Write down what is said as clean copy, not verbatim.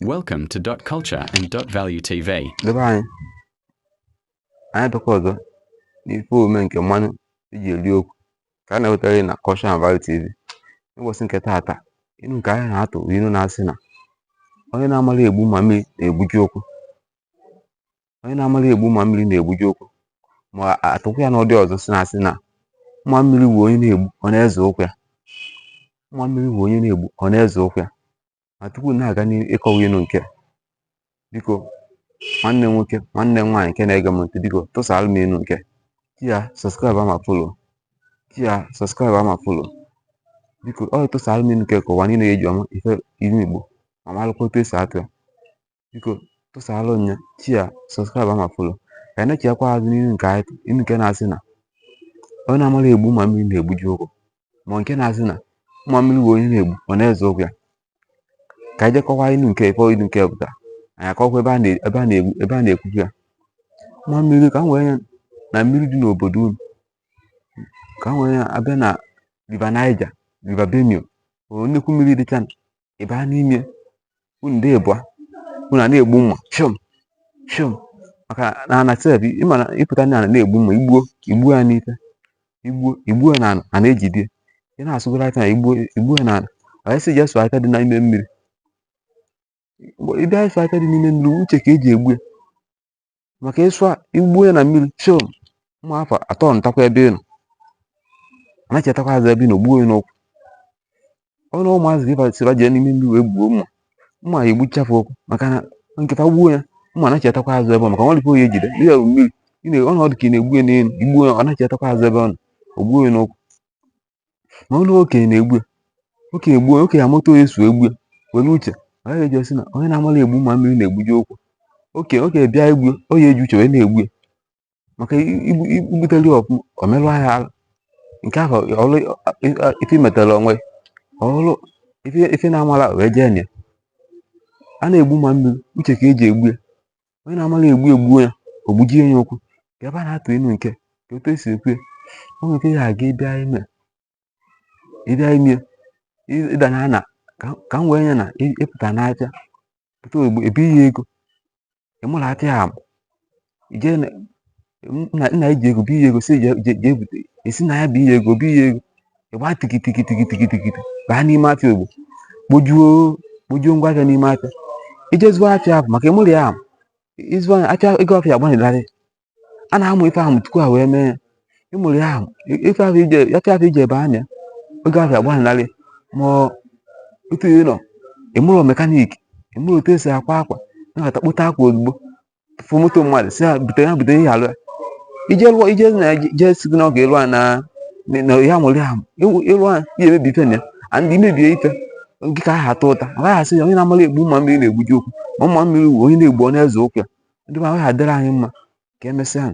Welcome to Dot Culture and Dot Value TV. Ndị be anyị, anyị abịakwa ọzọ n'ife omume nke mmanụ eji eri okwu ka a na-ewetara gị na Culture and Value TV. N'ụbọchị nke taata, inu nke anyị na-atụ bụ inu na-asị na onye na-amara egbu mma mmiri na-egbuji ụkwụ. Onye na-amara egbu mma mmiri na-egbuji ụkwụ. Ma atụkwa ya n'ụdị ọzọ si na-asị na mma mmiri bụ onye na-egbu ọ na-eze ụkwụ ya. Mma mmiri bụ onye na-egbu ọ na-eze ụkwụ ya. Ma tupu na-aga n'ịkọwa inu nke a, biko nwanne m nwoke, nwanne m nwaanyị nke na-ege m ntị, biko tụsara m inu nke ya, subscribe ma follow ya, subscribe ma follow. Biko ọ tụsara m inu nke ka ụwa niile eji ọma ife inu Igbo ma malụkwa otu esi atụ ya. Biko tụsara m ya, share, subscribe ma follow. Ka anyị na-echekwa azụ n'inu nke anyị, inu nke na-asị na onye na-amara egbu mma mmiri na-egbuji ụkwụ, ma nke na-asị na mma mmiri bụ onye na-egbu ọ na-eze ụkwụ ya. Ka anyị jekọwa inu nke ife inu nke pụta, anyị akọkwa ebe a na ebe a na-egbu ebe a na-ekwukwu ya. Mma mmiri ka m wee ya na mmiri dị n'obodo unu, ka m wee ya abịa na River Niger, River Benue, o nnukwu mmiri dịcha ebe a n'ime unu dị ịbụa, unu a na-egbu mma fiọm fiọm, maka na ana sef ịma na ịpụta na ana na-egbu mma, igbuo igbuo ya n'ife, igbuo igbuo ya n'ala, a na-ejide ị na-asụgoro aka na igbuo igbuo ya n'ala. Onye sị jee sụọ aka dị n'ime mmiri, ịbịa ịsụ aka dị n'ime mmiri, uche ka eji egbu ya, maka ịsụ igbuo ya na mmiri fiọm, ụmụ afọ atọ ntakwa ebe ị nọ anachetakwa azụ ebe ị nọ gbuo ya n'ụkwụ. Ọ na ụmụazị gị sịba jee n'ime mmiri wee gbuo mma, mma ya egbuchafụ ụkwụ, maka na nkịta gbuo ya mma anachetakwa azụ ebe ọ, maka nwere ife onye ejide ihe bụ mmiri ị na ọnọdụ ka ị na-egbu ya n'elu, igbuo ya ọ nachetakwa azụ ebe ọ nọ, o gbuo ya n'ụkwụ. Ma ụlọ okenye na-egbu ya, okenye gbuo ya, okenye amụta onye so egbu ya were uche ọ gaghị eji sị na onye na-amara egbu mma mmiri na-egbuji ụkwụ. Okenye okenye bịa egbu ya, onye eji uche wee na-egbu ya, maka igbutere ya ọfụma o merụọ ya arụ. Nke ahụ ọrụ ife metara onwe ọrụ ife ife na-amara wee jee na ya. A na-egbu mma mmiri, uche ka eji egbu ya. Onye na-amara egbu egbuo ya, o gbujie ya ụkwụ. Ka ebe a na-atụ inu nke ka otu esi ekwu ya, o nwere ike ya aga ịbịa ime ịbịa ime ịda na ana ka m wee ya na ịpụta n'afịa pụta ozugbo ebi ya ego ịmụrụ afịa ahụ ije nna nna iji ego bi ya ego si jee jee bute esi na ya bi ya ego bi ya ego ịgba tiki tiki tiki tiki tiki baa n'ime afịa ozugbo kpojuo kpojuo ngwa afịa n'ime afịa ije zụọ afịa ahụ maka ịmụrụ ya ahụ ịzụ anya afịa ego afịa agbanyelarị. A na-amụ ife ahụ tupu a wee mee ya. Ịmụrụ ya ahụ ife ahụ ije afịa ahụ ije ebe anya ego afịa agbanyelarị. Ma otu ị nọ ịmụrụ mechanic, ịmụrụ otu esi akwa akwa nakọta kpụta akwa ozugbo fụ moto mmadụ si ya bute ya bute ihe alụ ya ije lụọ ije na jee si gị na ọ ga-elu a na na ya mụrụ ya ịlụ a ya emebi ife na ya and imebie ife nke ka aha atọ ụta agaghị asị ya onye na-amara egbu mma mmiri na-egbuji ụkwụ, ma mma mmiri bụ onye na-egbu ọ na-eze ụkwụ ya. Ndị be anyị, adịrị anyị mma. Ka emesịa.